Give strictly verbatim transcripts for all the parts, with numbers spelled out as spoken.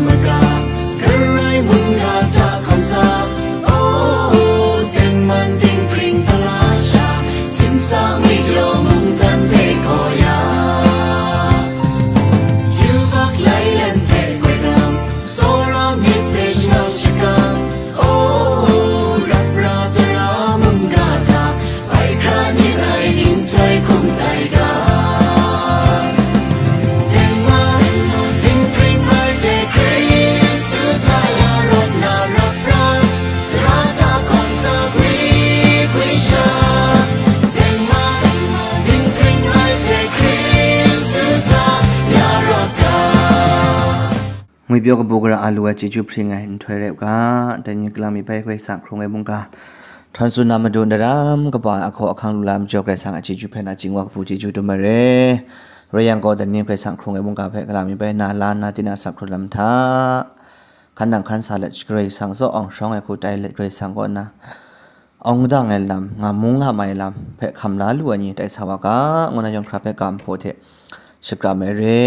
Maka, Karai mungga hta hkawm sa, o, tengman dinghpring pala sha, simsa ngwit law mungdan hpe gaw ya. Yubak lai len hpe goi nang, tsawra myit hpe shangau shakang, o, rap ra tara mungga hta, bai hkra ni tai ning tai hkum tai ga. Tengman, dinghpring bai hte Hkristu hta ya rawt na rap ra, tara hta hkawm sa gwi gwi sha. Tengman, dinghpring bai hte Hkristu hta ya rawt ga. Ngwipyaw kabu gara a lu ai chyeju hpring ai nhtoi rai u ga, dai ni kalang mi bai Karai Kasang hkrung ai mungga, htawn tsun na madu ndaram kaba ai ahkaw ahkang lu la ai majaw Karai Kasang a chyeju hpe na ching wa kabu chyeju dum ai re. Rai yang gaw, dai ni Karai Kasang hkrung ai mungga hpe kalang mi bai na la nna tinang a sak hkrun lam hta, hkan nang hkan sa let, Karai Kasang zaw awng shawng ai hku tai let, Karai Kasang kaw nna awng dang ai lam, nga mung nga mai lam hpe hkam la lu ai ni tai sa wa ga, ngu na yawng hkra hpe ga nhpaw hte shakram ai re.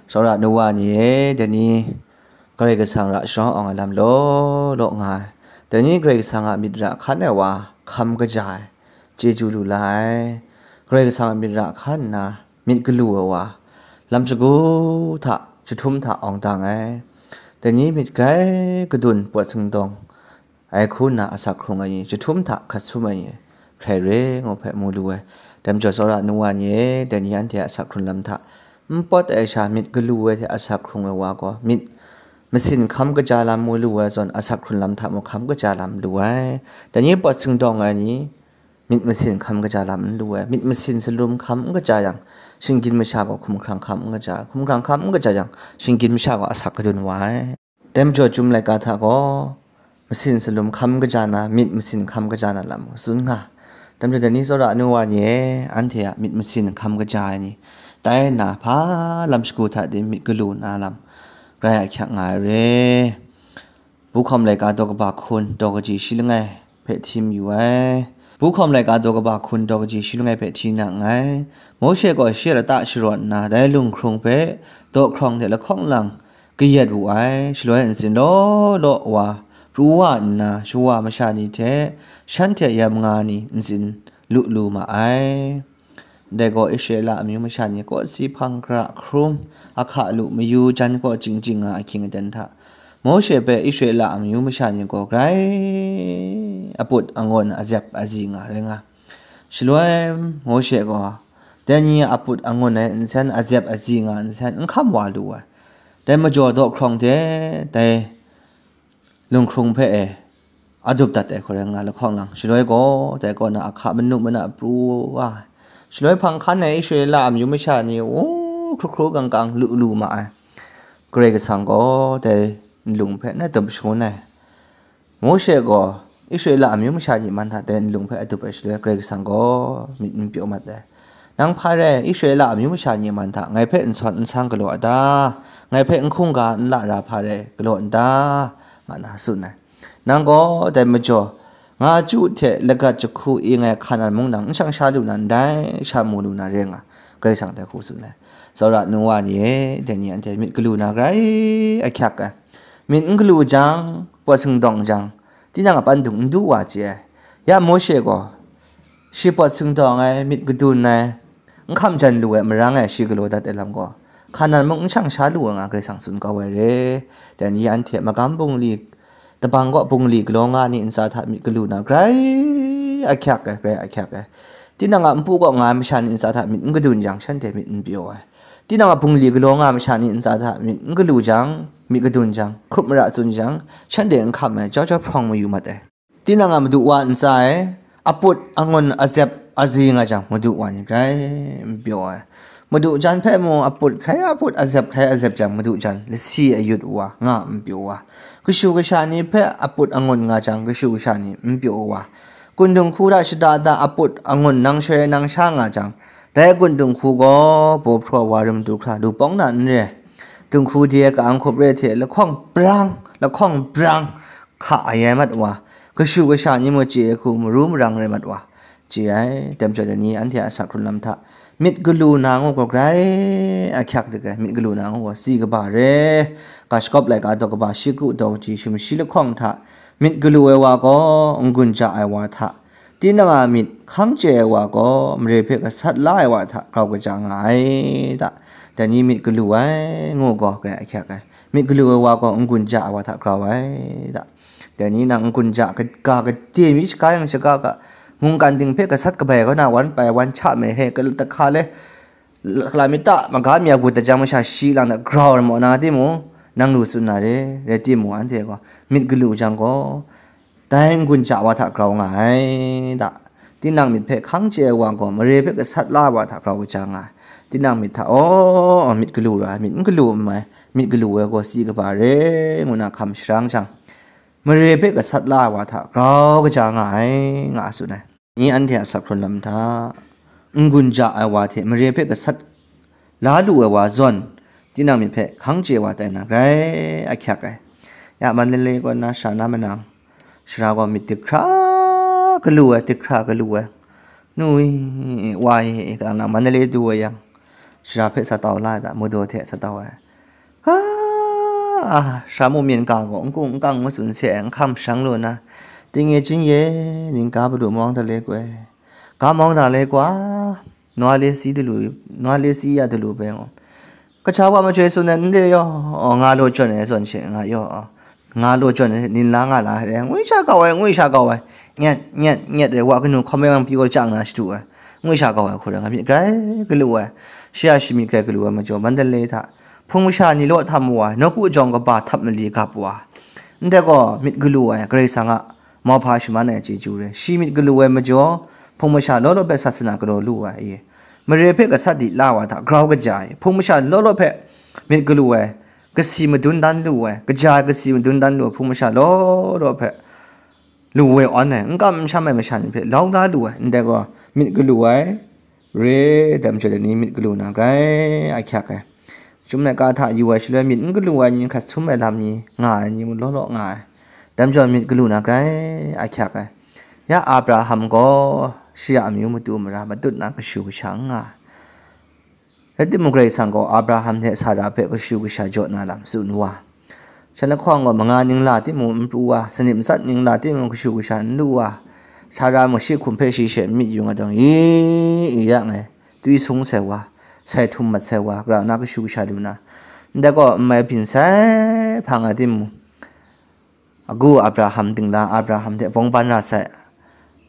Tsawra nu wa ni e, dai ni Karai Kasang ra shawng awng ai lam law law nga ai. Dai ni Karai Kasang a myit ra hkan ai wa, hkam kaja ai, chyeju lu la ai. Karai Kasang a myit ra hkan nna, myit galu ai wa, lam shagu hta, jahtum hta awng dang ai. Dai ni myit grai kadun pawt singdawng ai hku nna asak hkrung ai ni, jahtum hta hkrat sum ai ni hkrai re ngu hpe mu lu ai. Dai majaw tsawra nu wa ni e, dai ni anhte a asak hkrun lam hta n pawt ai sha myit galu ai hte asak hkrung ai wa gaw, myit masin hkam kaja lam mu lu ai zawn, asak hkrun lam hta mung hkam kaja lam lu ai. Dai ni pawt singdawng ai ni, myit masin hkam kaja lam n lu ai. Myit masin salum hkam n kaja yang, shinggyim masha gaw hkumhkrang hkam n kaja, hkumhkrang hkam n kaja yang, shinggyim masha gaw asak kadun wa ai. Dai majaw chyum laika hta gaw, masin salum hkam kaja na, myit masin hkam kaja na lam tsun nga. Dai majaw dai ni tsawra nu wa ni e, anhte a myit masin hkam kaja ai ni, tai nna hpa lam shagu hta din myit galu na lam, grai ahkyak nga ai re. Buhkawm laika daw kaba hkun daw kaji shi langai hpe hti mayu ai. Buhkawm laika daw kaba hkun daw kaji shi langai hpe hti na nngai. Mawshe gaw shi a lata sharawn nna, dai lunghkrung hpe daw hkrawng hte lahkawng lang kayat wu ai. Shaloi ntsin law law wa pru wa nna, shawa masha ni hte shanhte yam nga ni ntsin lu lu ma ai. Dai gaw Israela amyu masha ni kawsi hpang hkra hkrum, ahka lu mayu jan kaw ching ching nga ahkying aten hta, Mawshe hpe Israela amyu masha ni gaw grai aput angun azep azi nga rai nga. Shaloi Mawshe gaw dai ni a aput angun ai nsen azep azi nga nsen n hkam wa lu ai. Dai majaw daw hkrawng hte dai lunghkrung hpe e adup dat ai hku rai nga lahkawng lang, shaloi gaw dai kaw na ahka manu mana pru wa ai. Shaloi hpang hkan ai Israela amyu masha ni u hkru hkru kang kang lu lu ma ai. Karai Kasang gaw dai nlung hpe na dup shangun ai. Mawshe gaw Israela amyu masha ni man hta dai nlung hpe adup ai shaloi, Karai Kasang gaw myit n pyaw mat ai. Nang hpa rai Israela amyu masha ni man hta ngai hpe n sawn n sang galaw a ta? Ngai hpe n hkungga n la ra hpa rai galaw n ta? Nga na tsun ai. Nang gaw dai majaw, nga chyu hte lagat jahku ing ai Hkanan mung nang n shang sha lu na ndai, sha mu lu na re nga, Karai Kasang dai hku tsun ai. Tsawra nu wa ni e, dai ni anhte myit galu na grai ahkyak ai. Myit n galu jang, pawt singdawng jang, tinang a pandung n du wa chye ai. Ya Mawshe gaw, shi pawt singdawng ai, myit kadun ai, n hkam jan lu ai, marang ai, shi galaw dat ai lam gaw, Hkanan mung n shang sha lu ai nga Karai Kasang tsun kau ai re. Dai ni anhte magam bungli, dabang kaw bungli galaw nga ni ntsa hta myit galu na grai ahkyak ai, grai ahkyak ai. Tinang a npu kaw nga ai masha ni ntsa hta myit n kadun jang, shanhte myit n pyaw ai. Tinang a bungli galaw nga ai masha ni ntsa hta myit n galu jang, myit kadun jang, hkrup mara tsun jang, shanhte n hkam ai, jau jau hprawng mayu mat ai. Tinang a madu wa ntsa e, aput angun azep azi nga jang, madu wa ni grai n pyaw ai. Madu jan hpe mung aput hkai aput, azep hkai azep jang, madu jan lasi ayut wa nga n pyaw wa. Kashu kasha ni hpe aput angun nga jang, kashu kasha ni n pyaw wa. Kun dinghku hta shada da aput angun nang shoi nang sha nga jang, dai kun dinghku gaw baw hpraw wa rum du hkra lu pawng na n re. Dinghku de ka-ang hkup re hte lahkawng brang, lahkawng brang, hka ayai mat wa, kashu kasha ni mung chye ai hku maru marang rai mat wa, chye ai. Dai majaw dai ni anhte a asak hkrun lam hta Myit galu na ngu gaw grai ahkyak dik ai, myit galu na ngu gaw si kaba re, ga shagawp laika daw kaba shi kru daw kaji shim shi lahkawng hta myit galu ai wa gaw n-gun ja ai wa hta, tinang a myit hkang chye ai wa gaw mare hpe gasat la ai wa hta grau kaja nga ai da. Dai ni myit galu ai ngu gaw grai ahkyak ai, myit galu ai wa gaw n-gun ja ai wa hta grau ai da. Dai ni nang n-gun ja ga gade mi shaga yang shaga ga, mungkan ting hpe gasat kabai kau na wan pai wan hta me he, gala tahka le, gala mi ta maga mi a gut da jang masha shi lang da grau ai maw na timung, nang lu tsun na re, rai timung, anhte gaw myit galu jang gaw, dai n-gun ja wa hta grau nga ai da. Tinang myit hpe hkang chye ai wa gaw, mare hpe gasat la ai wa hta grau kaja nga ai. Tinang myit hta, aw, myit galu ra ai, myit n galu n mai, myit galu ai gaw si kaba re, ngu na hkam sharang jang, mare hpe gasat la ai wa hta grau kaja nga ai, nga a tsun ai. Ni anhte a sak hkrun lam hta, n-gun ja ai wa hte mare hpe gasat la lu ai wa zawn, tinang myit hpe hkang chye wa tai na grai ahkyak ai. Ya, Mandalay kaw na sha na manang, sara gaw myit dik hkra galu ai, dik hkra galu ai. Nu i, wa i, ka na Mandalay du ai yang, sara hpe sa tau la ai da, Madaw hte sa tau ai. Ga, a, sara mu myin ga gaw n kung n kang matsun se ai, n hkam shang lu na, ting e jin ye, ning ga balu mawng da le goi, ga mawng da le gwa, nwa le si dalu, nwa le si ya dalu bai gaw, kaja wa majoi tsun ai, n de yaw, nga law jawn ai zawn she, nga yaw, nga law jawn ai, nin la nga la ai, ngwi sha kau ai, ngwi sha kau ai, nyet, nyet, nyet ai, wa kanu hkawm ai, pyi gaw chang na shadu ai, ngwi sha kau ai hku rai nga myit grai galu ai, shi a shi myit grai galu ai majaw, Mandalay hta, hpung masha ni law htam wa ai, nawku jawng kaba htap mali gap wa, ndai gaw myit galu ai, Karai Kasang a mauhpa shaman ai chyeju rai, shi myit galu ai majaw, hpung masha law law hpe sasana galaw lu ai, i, mare hpe gasat di la wa hta grau kaja ai, hpung masha law law hpe myit galu ai, kasi madun dan lu ai, kaja ai kasi madun dan lu ai, hpung masha law law hpe lu ai awn ai, n kam n sham ai masha ni hpe lau da lu ai, ndai gaw myit galu ai, re, dai majaw dai ni myit galu na grai ahkyak ai. Chyum laika hta yu ai shaloi myit n galu ai ni hkrat sum ai lam ni nga ai ni mung law law nga ai. Dai majaw myit galu na grai ahkyak ai. Ya Abraham gaw shi a amyu matu mara matut na kashu kasha n nga ai. Rai timung, Karai Kasang gaw Abraham hte Sara hpe kashu kasha jaw na lam tsun wa. Shan lahkawng gaw manga ningla timung n pru wa, sanit matsat ningla timung kashu kasha n lu wa, Sara mung shi hkum hpe shi she n myit yu nga jang, i, i yang e, twi sung sai wa, sai htum mat sai wa, gara na kashu kasha lu na, ndai gaw n mai byin sai hpang ai timung, agu Abraham dingla Abraham hte bawng ban ra sai,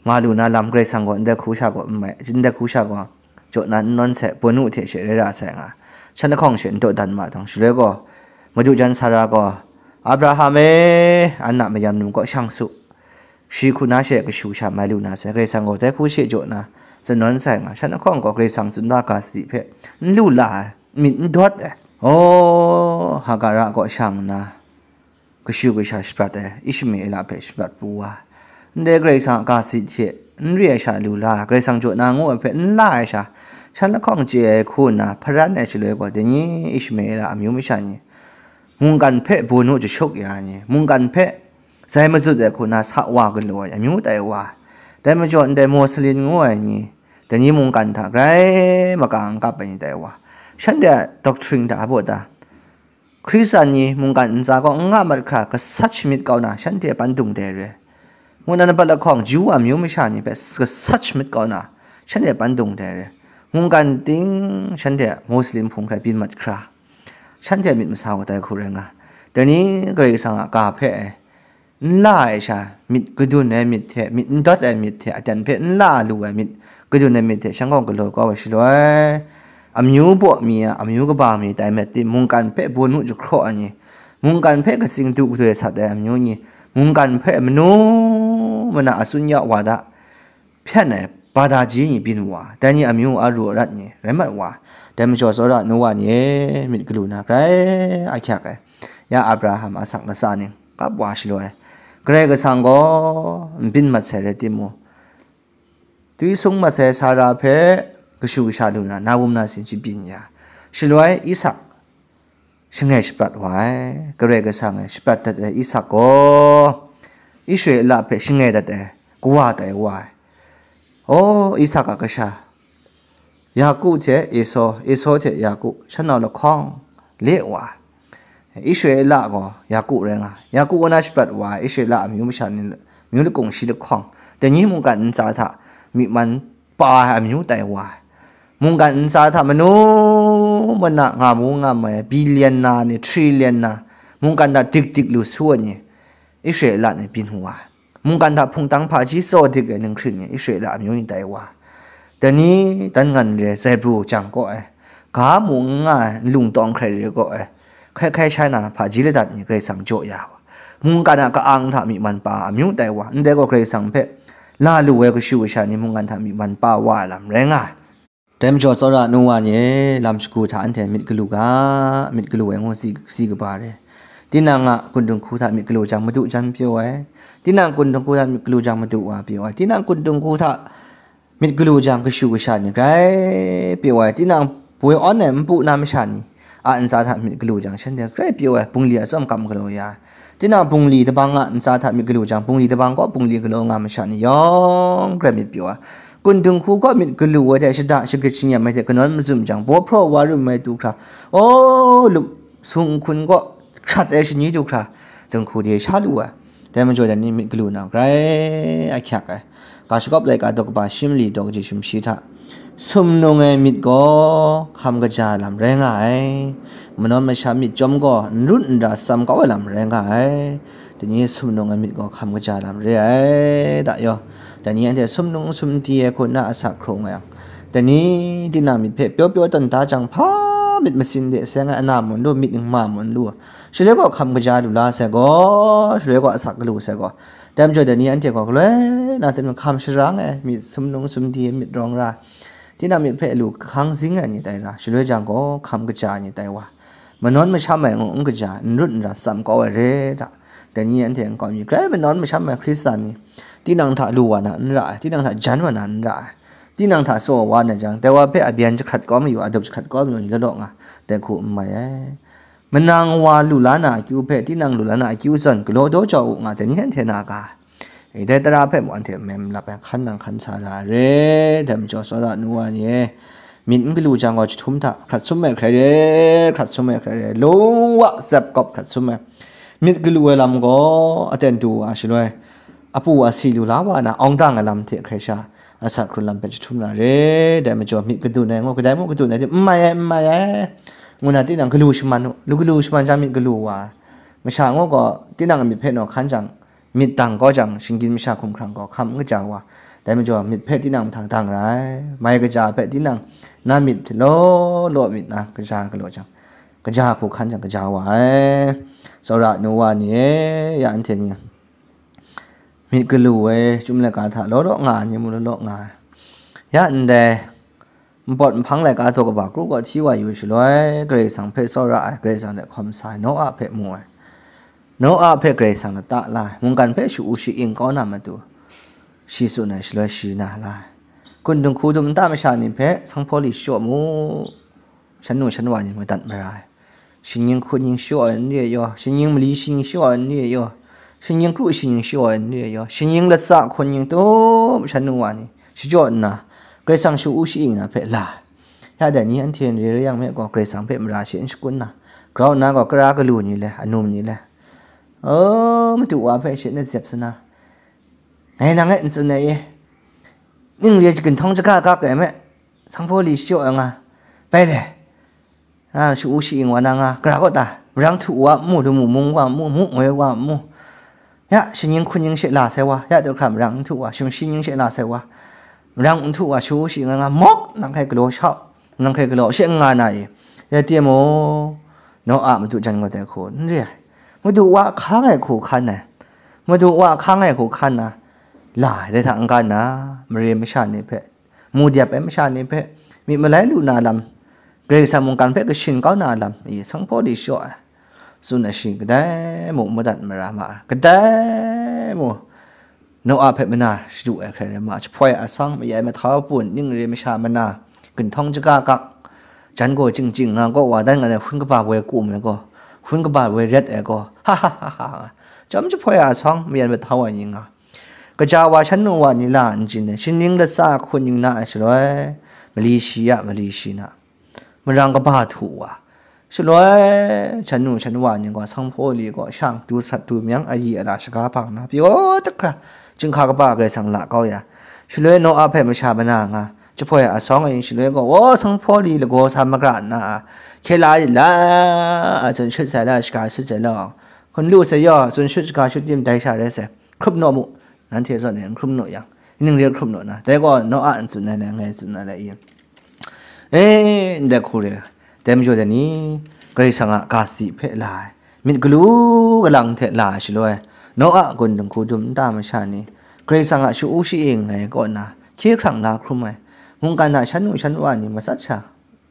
nga lu na lam Karai Kasang gaw ndai hku sha gaw n mai, ndai hku sha gaw jaw na n nawn sai, bawnu hte she rai ra sai nga, shan lahkawng she n dawdan ma jang, shaloi gaw, madu jan Sara gaw, "Abraham e, an a mayam num kaw shang su, shi hku na she kashu sha mai lu na sai, Karai Kasang gaw dai hku she jaw na tsun nawn sai nga, shan lahkawng gaw Karai Kasang tsun da ga sadi hpe n lu la ai, myit n dawt ai. Aw, Hagara kaw shang nna, kashu kasha shaprat ai, Ishmaela hpe shaprat pru wa, ndai Karai Kasang a ga sit hte n re ai sha lu la, Karai Kasang jaw na ngu ai hpe n la ai sha, shan lahkawng chye ai hku nna hparan ai shaloi gaw, dai ni Ishmaela amyu masha ni, mungkan hpe bawnu jashuk ya ai ni, mungkan hpe zai mazut ai hku na sa wa galaw ai amyu tai wa, dai majaw ndai Moslem ngu ai ni, dai ni mungkan hta grai maka n kap ai ni tai wa, shanhte a doctrine hta a baw ta, Hkristan ni mungkan ntsa kaw n nga mat hkra gasat shamyit kau na, shanhte pandung dai re. Mungdan apat lahkawng Ju a myu masha ni hpe gasat shamyit kau na, shanhte pandung dai re. Mungkan ting shanhte Muslim hpung hkrai byin mat hkra, shanhte myit masa wa tai hku rai nga. Dai ni Karai Kasang a ga hpe n la ai sha, myit kadun ai myit hte, myit n dawt ai myit hte, aten hpe n la lu ai myit kadun ai myit hte, shan gaw galaw kau ai shaloi, amyu baw mi a, amyu kaba mi tai met tim, mungkan hpe bawnu jahkraw ai ni, mungkan hpe katsing du gadoi sat ai amyu ni, mungkan hpe manu mana a tsun ya wa da, hpyan ai bada ji ni byin wa, dai ni amyu aru arat ni rai mat wa, dai majaw tsawra nu wa ni e, myit galu na grai ahkyak ai, ya Abraham, Isak, latsa ning kap wa shaloi, Karai Kasang gaw n byin mat sai rai timung, twi sung mat sai Sara hpe kashu kasha lu na, na wum na sin shi byin ya, shaloi Isak shangai shaprat wa ai, Karai Kasang e shaprat dat ai Isak gaw, Israela hpe shangai dat ai kawa tai wa ai. O, Isak a kasha, Yaku hte Esau, Esau hte Yaku, shan nau lahkawng le wa ai. Israela gaw Yaku rai nga ai. Yaku kaw na shaprat wa ai Israela amyu masha ni, amyu lakung shi lahkawng, dai ni mungkan ntsa hta myi man pa ai amyu tai wa ai. Mungkan ntsa hta manu mana nga mu nga mai ai, billion na ni, trillion na, mungkan hta dik dik lu su ai ni, Israela ni byin wa ai. Mungkan hta hpungtang hpaji tsaw dik ai ninghkring ni Israela amyu ni tai wa ai. Dai ni dan ngan re ai zaibru jang kaw ai, ga mu n nga ai nlung tawng hkrai re kaw ai, hkai hkai shai na hpaji ladat ni Karai Kasang jaw ya wa ai. Mungkan a ka-ang hta myi man pa ai amyu tai wa ai. Ndai gaw Karai Kasang hpe la lu ai kashu kasha ni mungkan hta myi man pa wa ai lam rai nga ai. Dai majaw, tsawra nu wa ni e, lam shagu hta anhte myit galu ga, myit galu ai ngu si, si kaba re. Tinang a kun dinghku hta myit galu jang, madu jan pyaw ai. Tinang kun dinghku hta myit galu jang, madu wa pyaw ai. Tinang kun dinghku hta myit galu jang, kashu kasha ni grai pyaw ai. Tinang poi awn ai npu na masha ni a ntsa hta myit galu jang, shanhte grai pyaw ai. Bungli a tsawm kam galaw ya ai. Tinang bungli dabang a ntsa hta myit galu jang, bungli dabang kaw bungli galaw nga masha ni yawng grai myit pyaw ai. Kun dinghku kaw myit galu ai hte shada shagrit shingyam ai hte kanawn mazum jang, baw hpraw wa rum ai du hkra, aw, lup sung nhkun kaw hkrat ai shani du hkra, dinghku de sha lu ai. Dai majaw, dai ni myit galu na grai ahkyak ai. Ga shagawp laika daw kaba shi mali daw kaji sumshi hta, sumnung ai myit gaw hkam kaja ai lam rai nga ai. Manawn masha myit chyawm gaw n rut n ra tsam kau ai lam rai nga ai. Dai ni sumnung ai myit gaw hkam kaja ai lam re ai, da yaw. Dai ni anhte sumnung sumdi ai hku na asak hkrung ai yang, dai ni tinang myit hpe pyaw pyaw tawn da jang, hpa myit masin de seng ai ana mawn lu, myit ningma mawn lu, shaloi gaw hkam kaja lu la sai gaw, shaloi gaw asak galu sai gaw, dai majaw dai ni anhte gaw galoi na hte mung hkam sharang ai myit sumnung sumdi ai myit rawng ra, tinang myit hpe lu hkang zing ai ni tai ra, shaloi jang gaw hkam kaja ai ni tai wa, manawn masham ai ngu n kaja, n rut n ra tsam kau ai re da. Dai ni anhte nkau mi grai manawn masham ai Hkristan ni, tinang hta lu wa na n ra ai, tinang hta jan wa na n ra ai, tinang hta tsaw wa na jang, dai wa hpe abyan jahkrat kau mayu, adup jahkrat kau mayu ni law law nga, dai hku n mai ai. Manang wa lu la na akyu hpe tinang lu la na akyu zawn galaw daw jau u nga, dai ni anhte na ga? E, dai tara hpe mung anhte mem lap ai hkan nang hkan sa ra ai re, dai majaw tsawra nu wa ni e, myit n galu jang gaw jahtum hta hkrat sum ai hkrai re, hkrat sum ai hkrai re, lung wa zep kawp hkrat sum ai. Myit galu ai lam gaw aten du wa shaloi, apu asi lu la wa na awng dang ai lam hte hkrai sha, asak hkrun lam hpe jahtum na re, dai majaw myit gadun ai ngu, kadai mung gadun ai di, n mai ai, n mai ai, ngu na tinang galu shaman u, lu galu shaman jang myit galu wa ai. Masha ngu gaw, tinang a myit hpe naw hkan jang, myit dang kau jang, shinggyim masha hkumhkrang gaw hkam n kaja wa, dai majaw myit hpe tinang mahtang dang ra ai, mai kaja hpe tinang na myit law law myit na kaja galaw jang, kaja hku hkan jang kaja wa ai. Tsawra nu wa ni e, ya anhte ni myit galu ai, chyum laika hta law law nga ai ni mung law law nga ai. Ya ndai npawt nhpang laika daw kaba kru kaw hti wa yu shaloi, Karai Kasang hpe tsawra ai, Karai Kasang hte hkawm sa ai, Noa hpe mu ai. Noa hpe Karai Kasang lata la ai, mungkan hpe sha-u sha-ing kau na matu, shi tsun ai shaloi shi na la ai. Kun dinghku dum nta masha ni hpe sanghpaw li shachyaw mu, shan nu shan wa ni madat mara ai. Shingnying hkun yin shaw ai n re ai yaw, shingnying mali shingnying shaw ai n re ai yaw, shingnying kru shingnying shaw ai n re ai yaw, shingnying latsa hkun yin tum shan nu wa ni shachyaw nna, Karai Kasang sha-u sha-ing na hpe la ai. Ya dai ni anhte n re rai yang me gaw, Karai Kasang hpe mara she n shakun na, grau nna gaw kara kalu ni le, anum ni le, o, madu wa hpe she na zep sa na, ngai nang e n tsun ai e, ning re ginhtawng jaga gak ai me, sanghpaw li shachyaw ai nga, bai le, a, sha-u sha-ing wa na nga, gara kaw ta, marang htu wa mu, lamu mung wa mu, mu ngoi wa mu, ya, shingnying hkun yin she la sai wa, ya, dai hkra marang n htu wa, shim shi yin she la sai wa, marang n htu wa, sha-u sha-ing nga, mawk, nang hkai galaw shau, nang hkai galaw she n nga na i, rai timung, Noa madu jan gaw dai hku n re ai, madu wa hkang ai hku hkan ai, madu wa hkang ai hku hkan na, la ai, dai hta n-ga nna, mare masha ni hpe, mu dep ai masha ni hpe, myit malai lu na lam, Karai Kasang mungkan hpe kashin kau na lam, i sanghpaw li shachyaw ai, tsun ai shi kadai mung madat mara ma ai, kadai mung Noa hpe mana shadu ai hkrai rai ma ai, jahpoi asawng, mayai mahtau pun, ning re masha mana, ginhtawng jaga gak, jan gaw ching ching nga gaw wa dan nga ai, hpun kaba woi kum ai gaw, hpun kaba woi ret ai gaw, ha ha ha ha, chyawm jahpoi asawng, mayai mahtau ai ni nga, kaja wa shan nu wa ni la n chyin ai, shingnying latsa hkun yin na ai shaloi, mali shi ya, mali shi na, marang kaba htu wa, shaloi shan nu shan wa ni gaw, sanghpaw li gaw shang tu sat tu myang ayi ala shaga hpang na, pyaw tak hkra, chyinghka kaba Karai Kasang la kau ya, shaloi Noa hpe masha mana nga, jahpoi asawng ayin shaloi gaw, o, sanghpaw li lagaw sa makra nna, hkye la rit la, a tsun shut sai la, shaga shut sai law, hkun lu sai yaw, tsun shut shaga shut tim dai sha rai sai, hkrup naw mu, nanhte zawn e n hkrum naw yang, ning re hkrum naw na, dai gaw Noa n tsun ai le, ngai tsun ai le i? E, ndai hku re, dai majaw dai ni, Karai Kasang a ga sadi hpe la ai, myit galu galang hte la ai shaloi, Noa gun dinghku dum nta masha ni, Karai Kasang a sha-u sha-ing ai kaw na, hkye hkrang la hkrum ai, mungkan a shan nu shan wa ni matsat sha,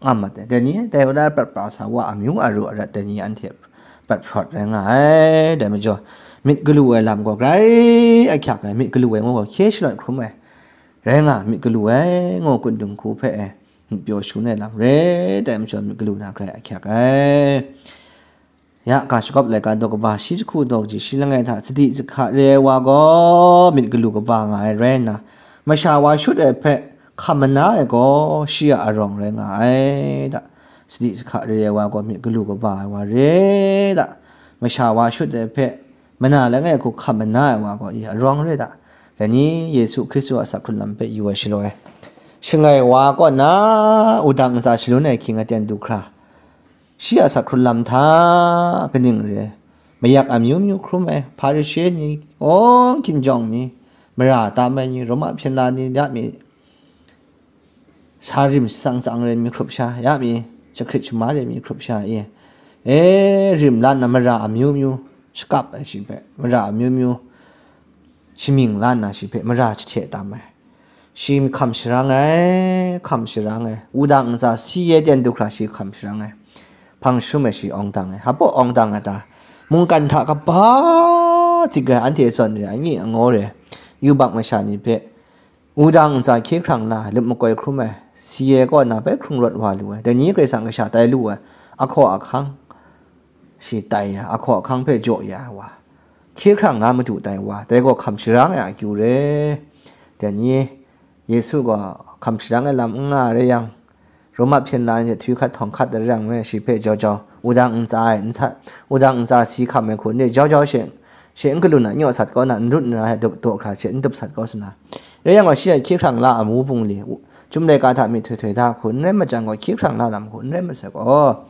nga mat ai. Dai ni, dai wa da prat pa sa wa amyu aru arat dai ni anhte prat hprawt rai nga ai. Dai majaw, myit galu ai lam gaw grai ahkyak ai, myit galu ai ngu gaw hkye shalawt hkrum ai rai nga, myit galu ai ngu gun dinghku hpe e myit pyaw shangun ai lam rai, dai majaw myit galu na grai ahkyak ai. Ya, ga shagawp laika daw kaba shi jahku daw kaji shi langai hta, sadi jahka re ai wa gaw myit galu kaba nga ai rai nna, masha wa shut ai hpe hkam mana ai gaw shi a arawng rai nga ai da. Sadi jahka re ai wa gaw myit galu kaba ai wa re da. Masha wa shut ai hpe mana langai hku hkam mana ai wa gaw i arawng re da. Dai ni Yesu Hkristu a asak hkrun lam hpe yu ai shaloi, shangai wa kaw na wudang ntsa shalun ai hkying aten du hkra, shi a asak hkrun lam hta kaning re ai, mayak amyu myu hkrum ai, Hparishe ni, awng hkinjawng mi, mara tam ai ni, Roma hpyen la ni, ya mi, sa rim shatsang tsang re mi hkrup sha, ya mi, jahkrit shama re mi hkrup sha, e, e, rim lan na mara amyu myu shakap ai shi hpe, mara amyu myu shamying lan na shi hpe, mara jahte tam ai. Shi hkam sharang ai, hkam sharang ai, wudang ntsa si e ten du hkra shi hkam sharang ai, hpang shum ai shi awng dang ai, hpaw awng dang ai ta, mungkan hta kaba dik ai anhte zawn re ai, angi angaw re ai, yubak masha ni hpe wudang ntsa hkye hkrang la ai, lup makoi hkrum ai, si e kaw na bai hkrung rawt wa lu ai, dai ni Karai Kasang kasha tai lu ai, ahkaw ahkang shi tai ya, ahkaw ahkang hpe jaw ya ai wa, hkye hkrang la madu tai wa, dai gaw hkam sharang ai akyu re. Dai ni, Yesu gaw hkam sharang ai lam n nga rai yang, Roma hpyen la ni hte htwi hkat htawng hkat da rai yang, shi hpe jau jau, wudang ntsa e n sat, wudang ntsa si hkam ai hku ni jau jau she, she n galun na, n yaw sat kau na, n rut n ra ai, daw hkra she n dup sat kau sa na. Rai yang gaw, shi a hkye hkrang la amu bungli, u-, chyum laika hta myihtoi htoi da hku n rai machyang gaw, hkye hkrang la lam hku n rai masat gaw,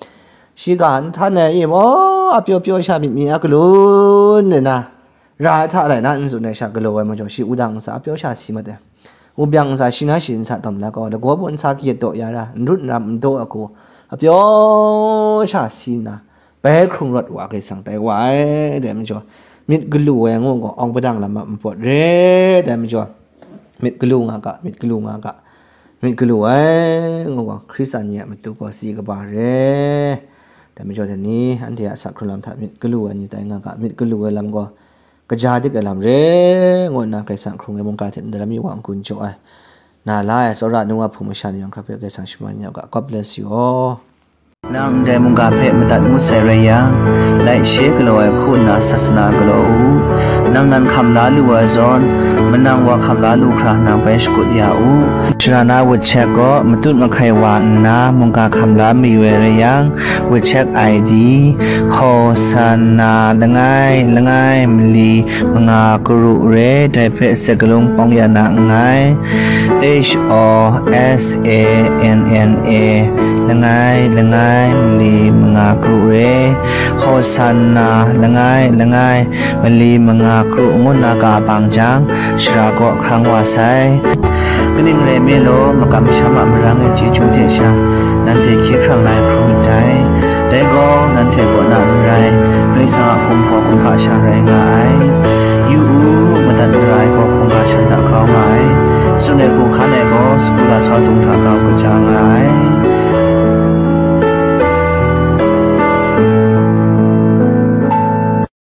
shi ga n htan ai, i maw, a pyaw pyaw sha myit mi a galun nna, ra ai hta lai na n tsun ai sha galaw ai majaw, shi wudang ntsa a pyaw sha si mat ai. Wubyak ntsa shi na shi n sa tawn la gaw, lagaw bu n sa kayat daw ya ra, n rut n ram n daw ai hku, a pyaw sha si nna, bai hkrung rawt wa Karai Kasang tai wa ai. Dai majaw, myit galu ai ngu gaw, awng padang lam a npawt re. Dai majaw, myit galu nga ga, myit galu nga ga, myit galu ai ngu gaw, Hkristan ni a matu gaw si kaba re. Dai majaw, dai ni anhte a asak hkrun lam hta myit galu ai ni tai nga ga, myit galu ai lam gaw, kaja dik ai lam re, ngu nna Karai Kasang hkrung ai mungga hte ndaram mi wa n-gun jaw ai, na la ai tsawra nu wa hpung masha ni yawng hkra hpe Karai Kasang shaman ya u ga. God bless you all. Nang ndai mungga hpe madat ngut sai rai yang, like, share galaw ai hku nna sasana galaw u. Nang nan hkam la lu ai zawn, manang wa hkam la lu hkra nang bai shakut ya u. Sharana WeChat gaw matut mahkai wa nna mungga hkam la mayu ai rai yang, WeChat I D, Hosanna langai langai mali manga karu re, dai hpe sakalung pawng ya na nngai. H O S A N N A, langai langai mali manga karu re, Hosanna langai langai mali manga karu ngu na ga bang jang, shara kaw hkrang wa sai. Kaning rai nme law, makam masham a marang e chyeju hte sha, nanhte hkye hkrang la ai hkrum myit dai. Dai gaw, nanhte kaw na n rai, Karai Kasang a gumhpraw kumhpa sha rai nga ai. Yu u, madat mara ai gaw hkungga shan hta grau nga ai. Tsun ai hku hkan ai gaw, sagu lasau dung hta grau kaja nga ai.